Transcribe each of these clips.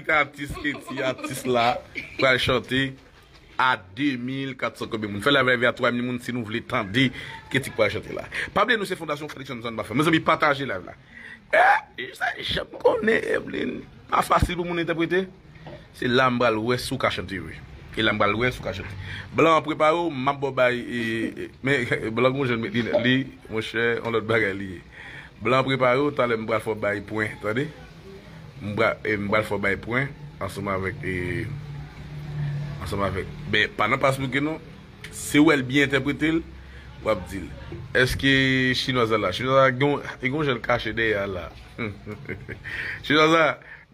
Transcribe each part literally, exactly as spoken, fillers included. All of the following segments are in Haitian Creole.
Atis Keti, atis la, pral chante a de mil kat san konbyen moun. Fè live la rive a twa mil moun si nou vle tande Keti k pral chante la. Pa bliye nou se Fondasyon Frederickson Zone Bafè. Mezanmi, pataje live la. Eh, sa janm konnen, Evelyn. Pa fasil pou moun entèprete. Se la m pral wè si w ka chante vre. E la m pral wè si w ka chante. Blan, prepare w, m ap ba w bay, e, e, men, Blan gon jan l met linèt li, monchè, yon lòt bagay li ye. Blan, prepare w, talè m pral fè w bay pwen, tande? M pral, e, m pral fè w bay pwen ansanm avèk, e, ansanm avèk, ben, pa nan pas bouke non. Si w wè l byen entèprete l, w ap di l. Èske chinwaz la la? Chinwaz la gon, e gon jan l kache dèyè a la. Chinwaz la,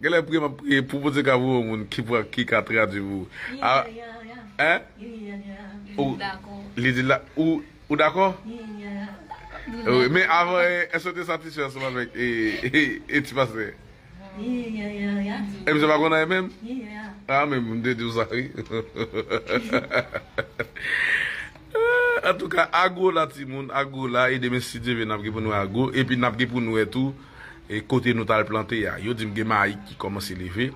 genlè priye m ap priye pou Bondye ka voye yon moun ki pral, ki ka tradui pou ou. Ah, hein? Ou, li di la, ou, ou dakò? Wi, men avan, eh, èske w te satisfè ansanm avèk, eh, eh, eh, ti pastè? E misye pa konn anyen menm? Ah, men m te di w sa, wi. Antouka, Agro la, timoun, Agro la, e demen, si Dye vle, n ap gen pou nou Agro, epi n ap gen pou nou wè tou, e kote nou t al plante a. Yo di m gen mayi ki kòmanse leve.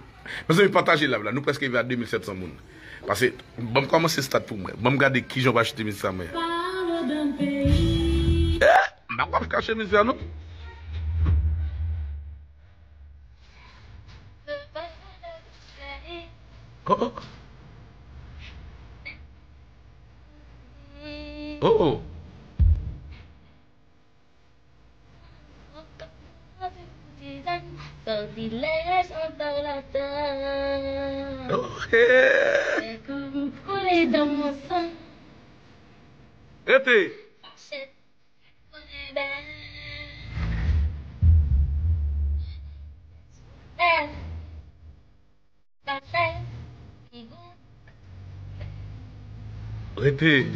Mezanmi, pataje live la, nou prèske rive a de mil sèt san moun. Pase, ban m kòmanse stat pou mwen. Ban m gade kijan w pa chante mizik sa mwen. Eh, m pa p ap kache mizik sa non. Oh, oh. Oh, oh. Oh, yeah. Rete. Rete. Rete.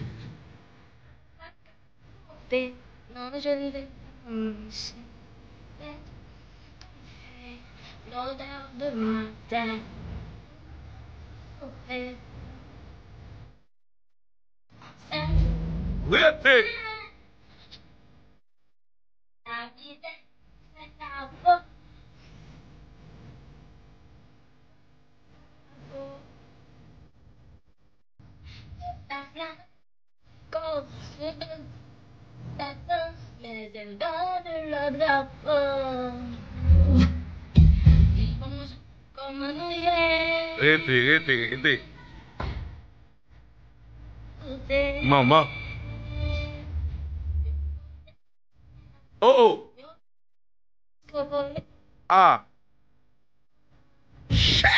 Rete, rete, rete. Manman. Oh, oh. Ah. Jezi.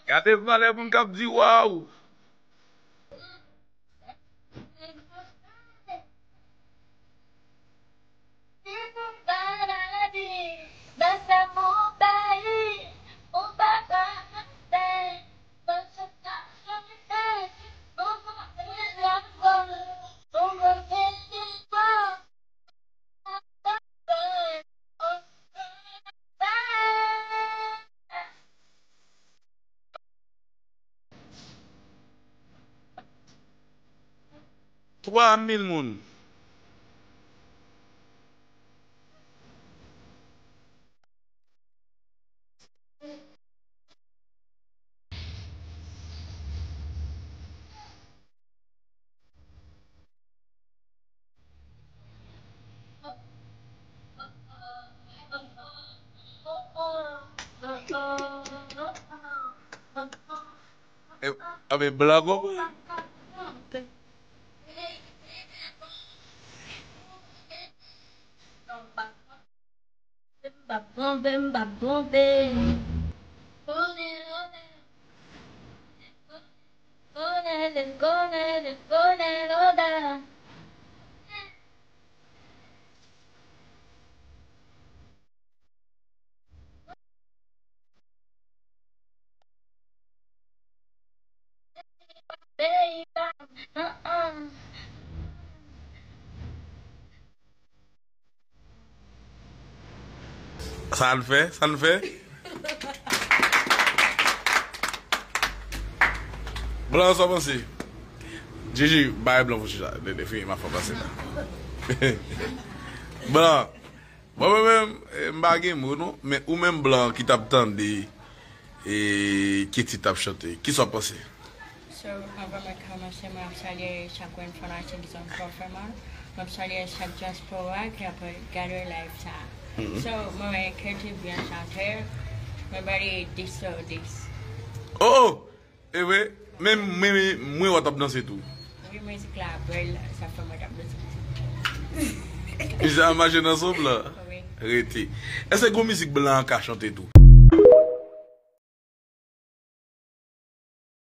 Gade valè moun k ap di waw. Twa mil moun. E, a, men blan konprann. M p ap twonpe, m p ap twonpe. Sa n fè? Sa n fè? Plan sa w panse? Jiji, bay blan pou chita. Dede fini, m ap fè pase la. Blan. Bon, mwen menm, eh, m pa gen mo non, men ou menm blan ki t ap tande, eh, Ketty t ap chante, kisa w panse? So, anvan mwen kòmanse, mwen ap salye chak grenn fanatik Zòn Fò Fè Mal. Mwen ap salye chak dyaspora ki ap gade live sa. So, mwen wè Ketty byen chante. Mwen ba li dis sou dis. Oh, oh! E vre, men mwen, mwen wè w t ap danse tou. Wi, mizik la bèl, sa fè mwen t ap danse. Misye a mache nan son blan. Wi. Rete. Èske gon mizik blan an ka chante tou?